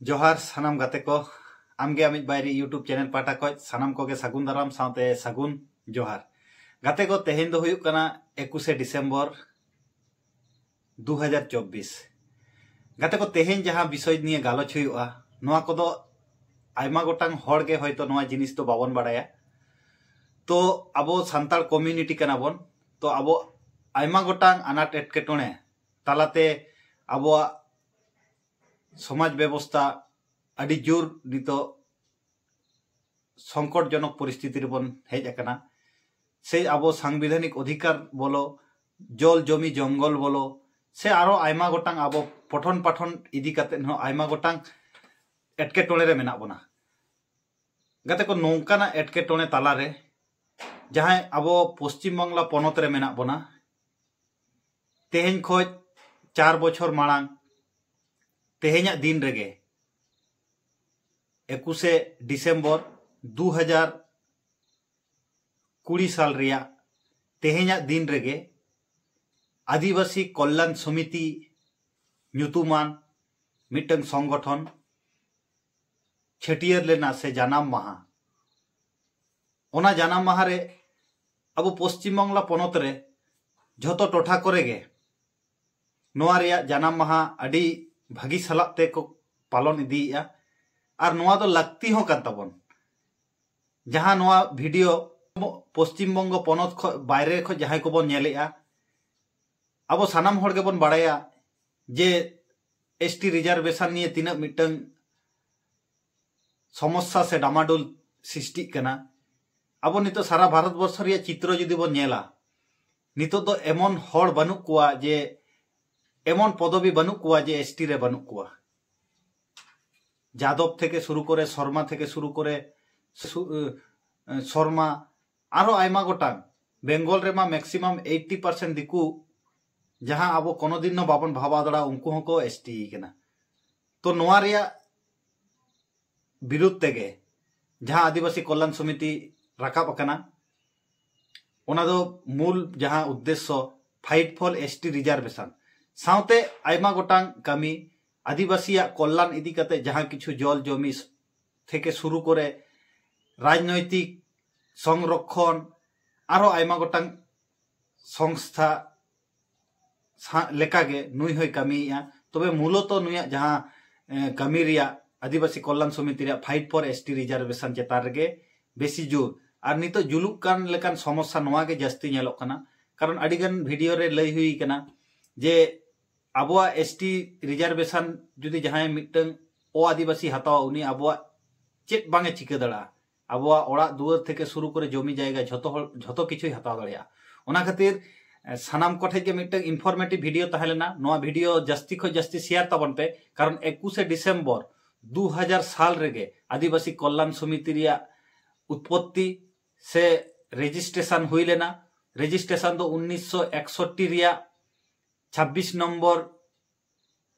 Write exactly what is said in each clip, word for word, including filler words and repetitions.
ᱡᱚᱦᱟᱨ ᱥᱟᱱᱟᱢ ᱜᱟᱛᱮ ᱠᱚ, ᱟᱢᱜᱮ ᱟᱢᱤᱡ ᱵᱟᱭᱨᱤ YouTube ᱪᱮᱱᱮᱞ ᱯᱟᱦᱴᱟ ᱠᱷᱚᱱ ᱥᱟᱱᱟᱢ ᱠᱚᱜᱮ ᱥᱟᱹᱜᱩᱱ ᱫᱟᱨᱟᱢ ᱥᱟᱶᱛᱮ ᱥᱟᱹᱜᱩᱱ ᱡᱚᱦᱟᱨ᱾ ᱜᱟᱛᱮ ᱠᱚ, ᱛᱮᱦᱮᱧ ᱫᱚ ᱦᱩᱭᱩᱜ ᱠᱟᱱᱟ ᱮᱠᱩᱥᱮ ᱰᱤᱥᱮᱢᱵᱚᱨ ᱫᱩ ᱦᱟᱡᱟᱨ ᱪᱚᱵᱵᱤᱥ᱾ ᱜᱟᱛᱮ ᱠᱚ, ᱛᱮᱦᱮᱧ ᱡᱟᱦᱟᱸ ᱵᱤᱥᱚᱭ ᱱᱤᱭᱮ ᱜᱟᱞᱚᱪ ᱦᱩᱭᱩᱜᱼᱟ, ᱱᱚᱣᱟ ᱠᱚᱫᱚ ᱟᱭᱢᱟ ᱜᱚᱴᱟᱝ ᱦᱚᱲ ᱜᱮ ᱦᱚᱭᱛᱚ ᱱᱚᱣᱟ ᱡᱤᱱᱤᱥ ᱫᱚ ᱵᱟᱵᱚᱱ ᱵᱟᱲᱟᱭᱟ᱾ ᱛᱚ ᱟᱵᱚ ᱥᱟᱱᱛᱟᱲ ᱠᱚᱢᱤᱭᱩᱱᱤᱴᱤ ᱠᱟᱱᱟ ᱵᱚᱱ, ᱛᱚ ᱟᱵᱚ ᱟᱭᱢᱟ ᱜᱚᱴᱟᱝ ᱟᱱᱟᱴ ᱮᱴᱠᱮᱴᱚᱬᱮ ᱛᱟᱞᱟᱛᱮ ᱟᱵᱚᱣᱟᱜ ᱥᱚᱢᱟᱡᱽ ᱵᱮᱵᱚᱥᱛᱟ ᱟᱹᱰᱤ ᱡᱳᱨ ᱱᱤᱛᱚᱜ ᱥᱚᱝᱠᱚᱴᱡᱚᱱᱚᱠ ᱯᱚᱨᱤᱥᱛᱷᱤᱛᱤ ᱨᱮᱵᱚᱱ ᱦᱮᱡ ᱟᱠᱟᱱᱟ᱾ ᱥᱮ ᱟᱵᱚ ᱥᱟᱝᱵᱤᱫᱷᱟᱱᱤᱠ ᱚᱫᱷᱤᱠᱟᱨ ᱵᱚᱞᱚ, ᱡᱚᱞ ᱡᱚᱢᱤ ᱡᱚᱝᱜᱚᱞ ᱵᱚᱞᱚ, ᱥᱮ ᱟᱨᱚ ᱟᱭᱢᱟ ᱜᱚᱴᱟᱝ ᱟᱵᱚ ᱯᱚᱴᱷᱚᱱ ᱯᱟᱴᱷᱚᱱ ᱤᱫᱤ ᱠᱟᱛᱮ ᱦᱚᱸ ᱟᱭᱢᱟ ᱜᱚᱴᱟᱝ ᱮᱴᱠᱮᱴᱚᱬᱮ ᱨᱮ ᱢᱮᱱᱟᱜ ᱵᱚᱱᱟ᱾ ᱜᱟᱛᱮ ᱠᱚ, ᱱᱚᱝᱠᱟᱱᱟᱜ ᱮᱴᱠᱮᱴᱚᱬᱮ ᱛᱟᱞᱟᱨᱮ ᱡᱟᱦᱟᱸᱭ ᱟᱵᱚ ᱯᱚᱥᱪᱤᱢ ᱵᱟᱝᱞᱟ ᱯᱚᱱᱚᱛ ᱨᱮ ᱢᱮᱱᱟᱜ ᱵᱚᱱᱟ, ᱛᱮᱦᱮᱧ ᱠᱷᱚᱡ ᱪᱟᱨ ᱵᱚᱪᱷᱚᱨ ᱢᱟᱲᱟᱝ ᱛᱮᱦᱮᱧᱟᱜ ᱫᱤᱱ ᱨᱮᱜᱮ, ᱮᱠᱩᱥᱮ ᱰᱤᱥᱮᱢᱵᱚᱨ ᱫᱩ ᱦᱟᱡᱟᱨ ᱠᱩᱲᱤ ᱥᱟᱞ ᱨᱮᱭᱟᱜ ᱛᱮᱦᱮᱧᱟᱜ ᱫᱤᱱ ᱨᱮᱜᱮ ᱟᱹᱫᱤᱵᱟᱹᱥᱤ ᱠᱚᱞᱞᱟᱱ ᱥᱚᱢᱤᱛᱤ ᱧᱩᱛᱩᱢᱟᱱ ᱢᱤᱫᱴᱟᱝ ᱥᱚᱝᱜᱚᱴᱷᱚᱱ ᱪᱷᱟᱹᱴᱭᱟᱹᱨ ᱞᱮᱱᱟ ᱥᱮ ᱡᱟᱱᱟᱢ ᱢᱟᱦᱟ᱾ ᱚᱱᱟ ᱡᱟᱱᱟᱢ ᱢᱟᱦᱟ ᱨᱮ ᱟᱵᱚ ᱯᱚᱥᱪᱤᱢ ᱵᱟᱝᱞᱟ ᱯᱚᱱᱚᱛ ᱨᱮ ᱡᱷᱚᱛᱚ ᱴᱚᱴᱷᱟ ᱠᱚᱨᱮ ᱜᱮ ᱱᱚᱣᱟ ᱨᱮᱭᱟᱜ ᱡᱟᱱᱟᱢ ᱢᱟᱦᱟ ᱟᱹᱰᱤ ᱵᱷᱟᱹᱜᱤ ᱥᱟᱞᱟᱜ ᱛᱮᱠᱚ ᱯᱟᱞᱚᱱ ᱤᱫᱤᱭᱮᱫᱼᱟ᱾ ᱟᱨ ᱱᱚᱣᱟ ᱫᱚ ᱞᱟᱹᱠᱛᱤ ᱦᱚᱸ ᱠᱟᱱ ᱛᱟᱵᱚᱱ᱾ ᱡᱟᱦᱟᱸ ᱱᱚᱣᱟ ᱵᱷᱤᱰᱤᱭᱳ ᱯᱚᱥᱪᱤᱢ ᱵᱚᱝᱜᱚ ᱯᱚᱱᱚᱛ ᱠᱷᱚᱱ, ᱵᱟᱭᱨᱮ ᱠᱷᱚᱱ ᱡᱟᱦᱟᱸᱭ ᱠᱚᱵᱚᱱ ᱧᱮᱞᱮᱫᱼᱟ, ᱟᱵᱚ ᱥᱟᱱᱟᱢ ᱦᱚᱲ ᱜᱮᱵᱚᱱ ᱵᱟᱲᱟᱭᱟ ᱡᱮ ᱮᱥᱴᱤ ᱨᱤᱡᱟᱨᱵᱷᱮᱥᱚᱱ ᱱᱤᱭᱮ ᱛᱤᱱᱟᱹᱜ ᱢᱤᱫᱴᱟᱝ ᱥᱚᱢᱚᱥᱥᱟ ᱥᱮ ᱰᱟᱢᱟᱰᱳᱞ ᱥᱨᱤᱥᱴᱤᱜ ᱠᱟᱱᱟ᱾ ᱟᱵᱚ ᱱᱤᱛᱚᱜ ᱥᱟᱨᱟ ᱵᱷᱟᱨᱚᱛ ᱵᱚᱨᱥᱚ ᱨᱮᱭᱟᱜ ᱪᱤᱛᱨᱚ ᱡᱩᱫᱤ ᱵᱚᱱ ᱧᱮᱞᱟ, ᱱᱤᱛᱚᱜ ᱫᱚ ᱮᱢᱚᱱ ᱦᱚᱲ ᱵᱟᱹᱱᱩᱜ ᱠᱚᱣᱟ ᱡᱮ, ᱮᱢᱚᱱ ᱯᱚᱫᱚᱵᱤ ᱵᱟᱹᱱᱩᱜ ᱠᱚᱣᱟ ᱡᱮ ᱮᱥᱴᱤ ᱨᱮ ᱵᱟᱹᱱᱩᱜ ᱠᱚᱣᱟ᱾ ᱡᱟᱫᱚᱵ ᱛᱷᱮᱠᱮ ᱥᱩᱨᱩ ᱠᱚᱨᱮ, ᱥᱚᱨᱢᱟ ᱛᱷᱮᱠᱮ ᱥᱩᱨᱩ ᱠᱚᱨᱮ, ᱥᱩ-, ᱮ, ᱥᱚᱨᱢᱟ, ᱟᱨᱚ ᱟᱭᱢᱟ ᱜᱚᱴᱟᱝ᱾ ᱵᱮᱝᱜᱚᱞ ᱨᱮᱢᱟ ᱢᱮᱠᱥᱤᱢᱟᱢ ᱮᱭᱤᱴᱴᱤ ᱯᱟᱨᱥᱮᱱᱴ ᱫᱤᱠᱩ, ᱡᱟᱦᱟᱸ ᱟᱵᱚ ᱠᱳᱱᱳ ᱫᱤᱱ ᱦᱚᱸ ᱵᱟᱵᱚᱱ ᱵᱷᱟᱵᱟᱣ ᱫᱟᱲᱮᱭᱟᱜᱼᱟ, ᱩᱱᱠᱩ ᱦᱚᱸᱠᱚ ᱮᱥᱴᱤ ᱠᱟᱱᱟ᱾ ᱛᱚ ᱱᱚᱣᱟ ᱨᱮᱭᱟᱜ ᱵᱤᱨᱩᱫᱷ ᱛᱮᱜᱮ ᱡᱟᱦᱟᱸ ᱟᱹᱫᱤᱵᱟᱹᱥᱤ ᱠᱚᱞᱞᱟᱱ ᱥᱚᱢᱤᱛᱤ ᱨᱟᱠᱟᱵ ᱟᱠᱟᱱᱟ, ᱚᱱᱟ ᱫᱚ ᱢᱩᱞ ᱡᱟᱦᱟᱸ ᱩᱫᱽᱫᱮᱥᱥᱚ, Fight for S T reservation, ᱥᱟᱶᱛᱮ ᱟᱭᱢᱟ ᱜᱚᱴᱟᱝ ᱠᱟᱹᱢᱤ, ᱟᱹᱫᱤᱵᱟᱹᱥᱤᱭᱟᱜ ᱠᱚᱞᱞᱟᱱ ᱤᱫᱤ ᱠᱟᱛᱮ ᱡᱟᱦᱟᱸ ᱠᱤᱪᱷᱩ ᱡᱚᱞ ᱡᱚᱢᱤ ᱛᱷᱮᱠᱮ ᱥᱩᱨᱩ ᱠᱚᱨᱮ ᱨᱟᱡᱽᱱᱳᱭᱛᱤᱠ ᱥᱚᱝᱨᱚᱠᱷᱚᱱ ᱟᱨᱦᱚᱸ ᱟᱭᱢᱟ ᱜᱚᱴᱟᱝ ᱥᱚᱝᱥᱛᱷᱟ ᱥᱟ- ᱞᱮᱠᱟᱜᱮ ᱱᱩᱭ ᱦᱚᱸᱭ ᱠᱟᱹᱢᱤᱭᱮᱫᱼᱟ᱾ ᱛᱚᱵᱮ ᱢᱩᱞᱚᱛᱚ ᱱᱩᱭᱟᱜ ᱡᱟᱦᱟᱸ ᱮ, ᱠᱟᱹᱢᱤ ᱨᱮᱭᱟᱜ ᱟᱹᱫᱤᱵᱟᱹᱥᱤ ᱠᱚᱞᱞᱟᱱ ᱥᱚᱢᱤᱛᱤ ᱨᱮᱭᱟᱜ Fight for S T Reservation ᱪᱮᱛᱟᱱ ᱨᱮᱜᱮ ᱵᱮᱥᱤ ᱡᱳᱨ᱾ ᱟᱨ ᱱᱤᱛᱚᱜ ᱡᱩᱞᱩᱜ ᱠᱟᱱ ᱞᱮᱠᱟᱱ ᱥᱚᱢᱚᱥᱥᱟ ᱱᱚᱣᱟ ᱜᱮ ᱡᱟᱹᱥᱛᱤ ᱧᱮᱞᱚᱜ ᱠᱟᱱᱟ, ᱠᱟᱨᱚᱱ ᱟᱹᱰᱤᱜᱟᱱ ᱵᱷᱤᱰᱤᱭᱳ ᱨᱮ ᱞᱟᱹᱭ ᱦᱩᱭ ᱠᱟᱱᱟ ᱡᱮ ᱟᱵᱚᱣᱟᱜ S T reservation ᱡᱩᱫᱤ ᱡᱟᱦᱟᱸᱭ ᱢᱤᱫᱴᱟᱝ ᱚ ᱟᱹᱫᱤᱵᱟᱹᱥᱤ ᱦᱟᱛᱟᱣᱟ, ᱩᱱᱤ ᱟᱵᱚᱣᱟᱜ ᱪᱮᱫ ᱵᱟᱝ ᱮ ᱪᱤᱠᱟᱹ ᱫᱟᱲᱮᱭᱟᱜᱼᱟ? ᱟᱵᱚᱣᱟᱜ ᱚᱲᱟᱜ ᱫᱩᱣᱟᱹᱨ ᱛᱷᱮᱠᱮ ᱥᱩᱨᱩ ᱠᱚᱨᱮ ᱡᱚᱢᱤ ᱡᱟᱭᱜᱟ ᱡᱷᱚᱛᱚ ᱦᱚᱲ, ᱡᱷᱚᱛᱚ ᱠᱤᱪᱷᱩᱭ ᱦᱟᱛᱟᱣ ᱫᱟᱲᱮᱭᱟᱜᱼᱟ᱾ ᱚᱱᱟ ᱠᱷᱟᱹᱛᱤᱨ ᱮ, ᱥᱟᱱᱟᱢ ᱠᱚᱴᱷᱮᱡ ᱜᱮ ᱢᱤᱫᱴᱟᱝ informative ᱵᱷᱤᱰᱤᱭᱳ ᱛᱟᱦᱮᱸ ᱞᱮᱱᱟ᱾ ᱱᱚᱣᱟ ᱵᱷᱤᱰᱤᱭᱳ ᱡᱟᱹᱥᱛᱤ ᱠᱷᱚᱱ ᱡᱟᱹᱥᱛᱤ ᱥᱮᱭᱟᱨ ᱛᱟᱵᱚᱱ ᱯᱮ, ᱠᱟᱨᱚᱱ ᱮᱠᱩᱥᱮ ᱰᱤᱥᱮᱢᱵᱚᱨ ᱫᱩ ᱦᱟᱡᱟᱨ ᱥᱟᱞ ᱨᱮᱜᱮ ᱟᱹᱫᱤᱵᱟᱹᱥᱤ ᱠᱚᱞᱞᱟᱱ ᱥᱚᱢᱤᱛᱤ ᱨᱮᱭᱟᱜ ᱩᱛᱯᱚᱛᱛᱤ ᱥᱮ ᱨᱮᱡᱤᱥᱴᱨᱮᱥᱚᱱ ᱦᱩᱭ ᱞᱮᱱᱟ᱾ ᱨᱮᱡᱤᱥᱴᱨᱮᱥᱚᱱ ᱫᱚ ᱩᱱᱤᱥᱥᱚ ᱮᱠᱥᱚᱴᱴᱤ ᱨᱮᱭᱟᱜ ᱪᱷᱟᱵᱵᱤᱥ ᱱᱚᱢᱵᱚᱨ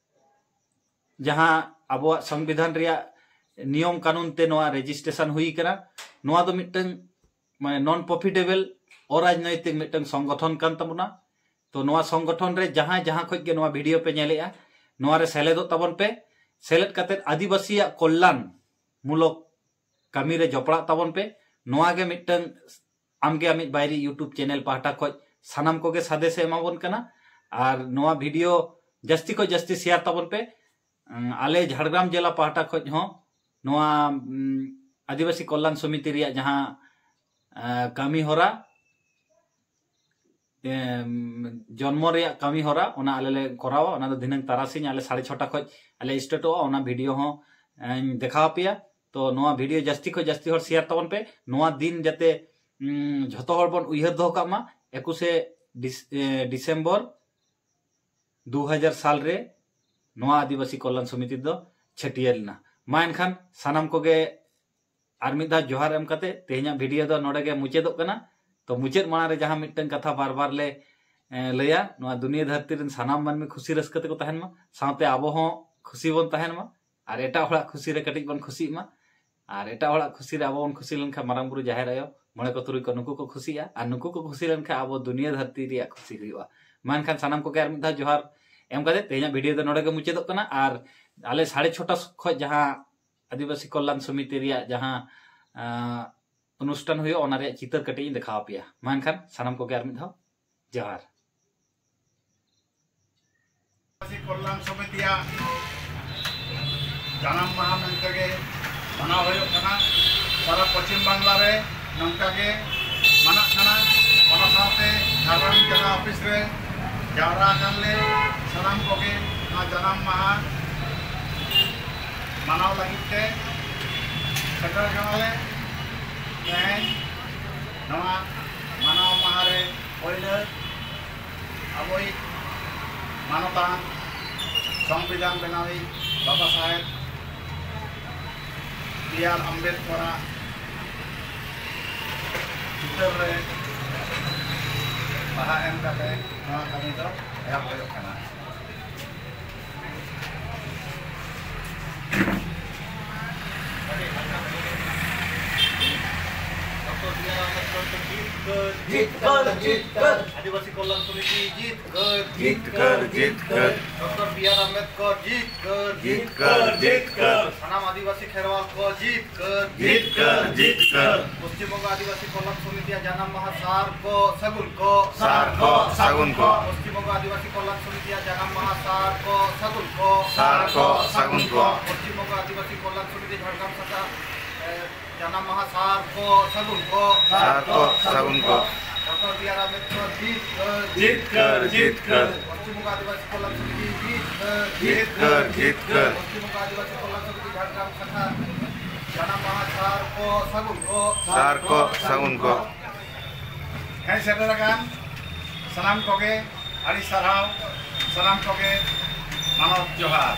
ᱡᱟᱦᱟᱸ ᱟᱵᱚᱣᱟᱜ ᱥᱚᱝᱵᱤᱫᱷᱟᱱ ᱨᱮᱭᱟᱜ ᱱᱤᱭᱚᱢ ᱠᱟᱹᱱᱩᱱ ᱛᱮ ᱱᱚᱣᱟ ᱨᱮᱡᱤᱥᱴᱨᱮᱥᱚᱱ ᱦᱩᱭ ᱠᱟᱱᱟ᱾ ᱱᱚᱣᱟ ᱫᱚ ᱢᱤᱫᱴᱟᱝ ᱢᱟᱱᱮ non profitable, ᱚᱨᱟᱡᱽᱱᱳᱭᱛᱤᱠ ᱢᱤᱫᱴᱟᱝ ᱥᱚᱝᱜᱚᱴᱷᱚᱱ ᱠᱟᱱ ᱛᱟᱵᱚᱱᱟ᱾ ᱛᱚ ᱱᱚᱣᱟ ᱥᱚᱝᱜᱚᱴᱷᱚᱱ ᱨᱮ ᱡᱟᱦᱟᱸᱭ ᱡᱟᱦᱟᱸ ᱠᱷᱚᱡ ᱜᱮ ᱱᱚᱣᱟ ᱵᱷᱤᱰᱤᱭᱳ ᱯᱮ ᱧᱮᱞᱮᱜᱼᱟ, ᱱᱚᱣᱟ ᱨᱮ ᱥᱮᱞᱮᱫᱚᱜ ᱛᱟᱵᱚᱱ ᱯᱮ᱾ ᱥᱮᱞᱮᱫ ᱠᱟᱛᱮᱫ ᱟᱹᱫᱤᱵᱟᱹᱥᱤᱭᱟᱜ ᱠᱚᱞᱞᱟᱱ ᱢᱩᱞᱚᱠ ᱠᱟᱹᱢᱤ ᱨᱮ ᱡᱚᱯᱲᱟᱜ ᱛᱟᱵᱚᱱ ᱯᱮ᱾ ᱱᱚᱣᱟ ᱜᱮ ᱢᱤᱫᱴᱟᱝ ᱟᱢᱜᱮ ᱟᱢᱤᱡ ᱵᱟᱭᱨᱤ YouTube ᱪᱮᱱᱮᱞ ᱯᱟᱦᱴᱟ ᱠᱷᱚᱡ ᱥᱟᱱᱟᱢ ᱠᱚᱜᱮ ᱥᱟᱸᱫᱮᱥ ᱮ ᱮᱢᱟᱵᱚᱱ ᱠᱟᱱᱟ᱾ ᱟᱨ ᱱᱚᱣᱟ ᱵᱷᱤᱰᱤᱭᱳ ᱡᱟᱹᱥᱛᱤ ᱠᱷᱚᱡ ᱡᱟᱹᱥᱛᱤ ᱥᱮᱭᱟᱨ ᱛᱟᱵᱚᱱ ᱯᱮ᱾ ᱩᱸ, ᱟᱞᱮ ᱡᱷᱟᱲᱜᱨᱟᱢ ᱡᱮᱞᱟ ᱯᱟᱦᱴᱟ ᱠᱷᱚᱡ ᱦᱚᱸ ᱱᱚᱣᱟ, ᱩᱸ, ᱟᱹᱫᱤᱵᱟᱹᱥᱤ ᱠᱚᱞᱞᱟᱱ ᱥᱚᱢᱤᱛᱤ ᱨᱮᱭᱟᱜ ᱡᱟᱦᱟᱸ, ᱮ, ᱠᱟᱹᱢᱤ ᱦᱚᱨᱟ, ᱮᱢ, ᱡᱚᱱᱢᱚ ᱨᱮᱭᱟᱜ ᱠᱟᱹᱢᱤ ᱦᱚᱨᱟ, ᱚᱱᱟ ᱟᱞᱮ ᱞᱮ ᱠᱚᱨᱟᱣᱟ᱾ ᱚᱱᱟ ᱫᱚ ᱫᱷᱤᱱᱟᱹᱝ ᱛᱟᱨᱟᱥᱤᱧ ᱟᱞᱮ ᱥᱟᱲᱮ ᱪᱷᱚᱴᱟ ᱠᱷᱚᱡ ᱟᱞᱮ ᱥᱴᱟᱨᱴᱚᱜᱼᱟ᱾ ᱚᱱᱟ ᱵᱷᱤᱰᱤᱭᱳ ᱦᱚᱸ, ᱮᱧ ᱫᱮᱠᱷᱟᱣ ᱟᱯᱮᱭᱟ᱾ ᱛᱚ ᱱᱚᱣᱟ ᱵᱷᱤᱰᱤᱭᱳ ᱡᱟᱹᱥᱛᱤ ᱠᱷᱚᱡ ᱡᱟᱹᱥᱛᱤ ᱦᱚᱲ ᱥᱮᱭᱟᱨ ᱛᱟᱵᱚᱱ ᱯᱮ᱾ ᱱᱚᱣᱟ ᱫᱤᱱ ᱡᱟᱛᱮ, ᱩᱸ, ᱡᱷᱚᱛᱚ ᱦᱚᱲ ᱵᱚᱱ ᱩᱭᱦᱟᱹᱨ ᱫᱚᱦᱚ ᱠᱟᱜ ᱢᱟ, ᱮᱠᱩᱥᱮ ᱰᱤᱥ-, ᱮ, ᱰᱤᱥᱮᱢᱵᱚᱨ ᱫᱩ ᱦᱟᱡᱟᱨ ᱥᱟᱞ ᱨᱮ ᱱᱚᱣᱟ ᱟᱹᱫᱤᱵᱟᱹᱥᱤ ᱠᱚᱞᱞᱟᱱ ᱥᱚᱢᱤᱛᱤ ᱫᱚ ᱪᱷᱟᱹᱴᱭᱟᱹᱨ ᱞᱮᱱᱟ᱾ ᱢᱟ ᱮᱱᱠᱷᱟᱱ ᱥᱟᱱᱟᱢ ᱠᱚᱜᱮ ᱟᱨ ᱢᱤᱫ ᱫᱷᱟᱣ ᱡᱚᱦᱟᱨ ᱮᱢ ᱠᱟᱛᱮ ᱛᱮᱦᱮᱧᱟᱜ ᱵᱷᱤᱰᱤᱭᱳ ᱫᱚ ᱱᱚᱰᱮ ᱜᱮ ᱢᱩᱪᱟᱹᱫᱚᱜ ᱠᱟᱱᱟ᱾ ᱛᱚ ᱢᱩᱪᱟᱹᱫ ᱢᱟᱲᱟᱝ ᱨᱮ ᱡᱟᱦᱟᱸ ᱢᱤᱫᱴᱟᱝ ᱠᱟᱛᱷᱟ ᱵᱟᱨ ᱵᱟᱨ ᱞᱮ, ᱮ, ᱞᱟᱹᱭᱟ, ᱱᱚᱣᱟ ᱫᱩᱱᱤᱭᱟᱹ ᱫᱷᱟᱹᱨᱛᱤ ᱨᱮᱱ ᱥᱟᱱᱟᱢ ᱢᱟᱹᱱᱢᱤ ᱠᱷᱩᱥᱤ ᱨᱟᱹᱥᱠᱟᱹ ᱛᱮᱠᱚ ᱛᱟᱦᱮᱱ ᱢᱟ, ᱥᱟᱶᱛᱮ ᱟᱵᱚ ᱦᱚᱸ ᱠᱷᱩᱥᱤ ᱵᱚᱱ ᱛᱟᱦᱮᱱ ᱢᱟ, ᱟᱨ ᱮᱴᱟᱜ ᱦᱚᱲᱟᱜ ᱠᱷᱩᱥᱤ ᱨᱮ ᱠᱟᱹᱴᱤᱡ ᱵᱚᱱ ᱠᱷᱩᱥᱤᱜ ᱢᱟ᱾ ᱟᱨ ᱮᱴᱟᱜ ᱦᱚᱲᱟᱜ ᱠᱷᱩᱥᱤ ᱨᱮ ᱟᱵᱚ ᱵᱚᱱ ᱠᱷᱩᱥᱤ ᱞᱮᱱᱠᱷᱟᱱ ᱢᱟᱨᱟᱝ ᱵᱩᱨᱩ, ᱡᱟᱦᱮᱨ ᱟᱭᱳ, ᱢᱚᱬᱮ ᱠᱚ ᱛᱩᱨᱩᱭ ᱠᱚ ᱱᱩᱠᱩ ᱠᱚ ᱠᱷᱩᱥᱤᱜᱼᱟ, ᱟᱨ ᱱᱩᱠᱩ ᱠᱚ ᱠᱷᱩᱥᱤ ᱞᱮᱱᱠᱷᱟᱱ ᱟᱵᱚ ᱫᱩᱱᱤᱭᱟᱹ ᱫᱷᱟᱹᱨᱛᱤ ᱨᱮᱭᱟᱜ ᱠᱷᱩᱥᱤ ᱦᱩᱭᱩᱜᱼᱟ᱾ ᱢᱟ ᱮᱱᱠᱷᱟᱱ ᱥᱟᱱᱟᱢ ᱠᱚᱜᱮ ᱟᱨ ᱢᱤᱫ ᱫᱷᱟᱣ ᱡᱚᱦᱟᱨ᱾ ᱮᱢ ᱠᱟᱛᱮ ᱛᱮᱦᱮᱧᱟᱜ ᱵᱷᱤᱰᱤᱭᱳ ᱫᱚ ᱱᱚᱰᱮ ᱜᱮ ᱢᱩᱪᱟᱹᱫᱚᱜ ᱠᱟᱱᱟ᱾ ᱟᱨ ᱟᱞᱮ ᱥᱟᱲᱮ ᱪᱷᱚᱴᱟ ᱠᱷᱚᱱ ᱡᱟᱦᱟᱸ ᱟᱹᱫᱤᱵᱟᱹᱥᱤ ᱠᱚᱞᱞᱟᱱ ᱥᱚᱢᱤᱛᱤ ᱨᱮᱭᱟᱜ ᱡᱟᱦᱟᱸ, ᱟᱸ, ᱚᱱᱩᱥᱴᱷᱟᱱ ᱦᱩᱭᱩᱜᱼᱟ, ᱚᱱᱟ ᱨᱮᱭᱟᱜ ᱪᱤᱛᱟᱹᱨ ᱠᱟᱹᱴᱤᱡ ᱤᱧ ᱫᱮᱠᱷᱟᱣ ᱟᱯᱮᱭᱟ᱾ ᱢᱟ ᱮᱱᱠᱷᱟᱱ ᱥᱟᱱᱟᱢ ᱠᱚᱜᱮ ᱟᱨ ᱢᱤᱫ ᱫᱷᱟᱣ ᱡᱚᱦᱟᱨ᱾ ᱟᱹᱫᱤᱵᱟᱹᱥᱤ ᱠᱚᱞᱞᱟᱱ ᱥᱚᱢᱤᱛᱤᱭᱟᱜ ᱡᱟᱱᱟᱢ ᱢᱟᱦᱟ ᱢᱮᱱᱛᱮ ᱜᱮ ᱢᱟᱱᱟᱣ ᱦᱩᱭᱩᱜ ᱠᱟᱱᱟ᱾ ᱥᱟᱨᱟ ᱯᱚᱪᱷᱤᱢ ᱵᱟᱝᱞᱟ ᱨᱮ ᱱᱚᱝᱠᱟ ᱜᱮ ᱢᱟᱱᱟᱜ ᱠᱟᱱᱟ᱾ ᱚᱱᱟ ᱥᱟᱶᱛᱮ ᱡᱷᱟᱲᱜᱨᱟᱢ ᱡᱮᱞᱟ ᱚᱯᱷᱤᱥ ᱨᱮ ᱡᱟᱣᱨᱟ ᱟᱠᱟᱱ ᱞᱮ ᱥᱟᱱᱟᱢ ᱠᱚᱜᱮ ᱱᱚᱣᱟ ᱡᱟᱱᱟᱢ ᱢᱟᱦᱟ ᱢᱟᱱᱟᱣ ᱞᱟᱹᱜᱤᱫ ᱛᱮ ᱥᱮᱴᱮᱨ ᱠᱟᱱᱟᱞᱮ᱾ ᱛᱮᱦᱮᱧ ᱱᱚᱣᱟ ᱢᱟᱱᱟᱣ ᱢᱟᱦᱟ ᱨᱮ ᱯᱳᱭᱞᱳ ᱟᱵᱚᱭᱤᱡ ᱢᱟᱱᱚᱛᱟᱱ ᱥᱚᱝᱵᱤᱫᱷᱟᱱ ᱵᱮᱱᱟᱣᱤᱡ ᱵᱟᱵᱟ ᱥᱟᱦᱮᱵᱽ ᱵᱤ ᱟᱨ ᱟᱢᱵᱮᱫᱠᱚᱨᱟᱜ ᱪᱤᱛᱟᱹᱨ ᱨᱮ ᱵᱟᱦᱟ ᱮᱢ ᱠᱟᱛᱮ ᱱᱚᱣᱟ ᱠᱟᱹᱢᱤ ᱫᱚ ᱮᱦᱚᱵ ᱦᱩᱭᱩᱜ ᱠᱟᱱᱟ᱾ ᱰᱚᱠᱴᱚᱨ ᱵᱤ ᱟᱨ ᱟᱢᱵᱮᱫᱠᱚᱨ ᱠᱚ ᱡᱤᱛᱠᱟᱹᱨ, ᱡᱤᱛᱠᱟᱹᱨ, ᱡᱤᱛᱠᱟᱹᱨ᱾ ᱟᱹᱫᱤᱵᱟᱹᱥᱤ ᱠᱚᱞᱞᱟᱱ ᱥᱚᱢᱤᱛᱤ ᱡᱤᱛᱠᱟᱹᱨ, ᱡᱤᱛᱠᱟᱹᱨ, ᱡᱤᱛᱠᱟᱹᱨ᱾ ᱰᱚᱠᱴᱚᱨ ᱵᱤ ᱟᱨ ᱟᱢᱵᱮᱫᱠᱚᱨ ᱡᱤᱛᱠᱟᱹᱨ, ᱡᱤᱛᱠᱟᱹᱨ, ᱡᱤᱛᱠᱟᱹᱨ᱾ ᱥᱟᱱᱟᱢ ᱟᱹᱫᱤᱵᱟᱹᱥᱤ ᱠᱷᱮᱨᱣᱟᱞ ᱠᱚ ᱡᱤᱛᱠᱟᱹᱨ, ᱡᱤᱛᱠᱟᱹᱨ, ᱡᱤᱛᱠᱟᱹᱨ᱾ ᱯᱚᱥᱪᱤᱢ ᱵᱚᱝᱜᱚ ᱟᱹᱫᱤᱵᱟᱹᱥᱤ ᱠᱚᱞᱞᱟᱱ ᱥᱚᱢᱤᱛᱤᱭᱟᱜ ᱡᱟᱱᱟᱢ ᱢᱟᱦᱟ ᱥᱟᱨ ᱠᱚ ᱥᱟᱹᱜᱩᱱ ᱠᱚ, ᱥᱟᱨ ᱠᱚ ᱥᱟᱹᱜᱩᱱ ᱠᱚ᱾ ᱯᱚᱥᱪᱤᱢ ᱵᱚᱝᱜᱚ ᱟᱹᱫᱤᱵᱟᱹᱥᱤ ᱠᱚᱞᱞᱟᱱ ᱥᱚᱢᱤᱛᱤᱭᱟᱜ ᱡᱟᱱᱟᱢ ᱢᱟᱦᱟ ᱥᱟᱨ ᱠᱚ ᱥᱟᱹᱜᱩᱱ ᱠᱚ, ᱥᱟᱨ ᱠᱚ ᱥᱟᱹᱜᱩᱱ ᱠᱚ᱾ ᱯᱚᱥᱪᱤᱢ ᱵᱚᱝᱜᱚ ᱟᱹᱫᱤᱵᱟᱹᱥᱤ ᱠᱚᱞᱞᱟᱱ ᱥᱚᱢᱤᱛᱤ ᱡᱷᱟᱲᱜᱨᱟᱢ ᱥᱟᱠᱷᱟ, ᱮ, ᱡᱟᱱᱟᱢ ᱢᱟᱦᱟ ᱥᱟᱨ ᱠᱚ ᱥᱟᱹᱜᱩᱱ ᱠᱚ, ᱥᱟᱨ ᱠᱚ ᱥᱟᱹᱜᱩᱱ ᱠᱚ᱾ ᱰᱚᱠᱴᱚᱨ ᱵᱤ ᱟᱨ ᱟᱢᱵᱮᱫᱠᱚᱨ ᱡᱤᱛᱠᱟᱹᱨ, ᱡᱤᱛᱠᱟᱹᱨ, ᱡᱤᱛᱠᱟᱹᱨ᱾ ᱯᱚᱥᱪᱤᱢ ᱵᱚᱝᱜᱚ ᱟᱹᱫᱤᱵᱟᱹᱥᱤ ᱠᱚᱞᱞᱟᱱ ᱥᱚᱢᱤᱛᱤ ᱡᱤᱛᱠᱟᱹᱨ, ᱡᱤᱛᱠᱟᱹᱨ, ᱡᱤᱛᱠᱟᱹᱨ᱾ ᱯᱚᱥᱪᱤᱢ ᱵᱚᱝᱜᱚ ᱟᱹᱫᱤᱵᱟᱹᱥᱤ ᱠᱚᱞᱞᱟᱱ ᱥᱚᱢᱤᱛᱤ ᱡᱷᱟᱲᱜᱨᱟᱢ ᱥᱟᱠᱷᱟ ᱡᱟᱱᱟᱢ ᱢᱟᱦᱟ ᱥᱟᱨ ᱠᱚ ᱥᱟᱹᱜᱩᱱ ᱠᱚ, ᱥᱟᱨ ᱠᱚ ᱥᱟᱹᱜᱩᱱ ᱠᱚ᱾ ᱦᱮᱡ ᱥᱮᱴᱮᱨ ᱟᱠᱟᱱ ᱥᱟᱱᱟᱢ ᱠᱚᱜᱮ ᱟᱹᱰᱤ ᱥᱟᱨᱦᱟᱣ, ᱥᱟᱱᱟᱢ ᱠᱚᱜᱮ ᱢᱟᱱᱚᱛ ᱡᱚᱦᱟᱨ᱾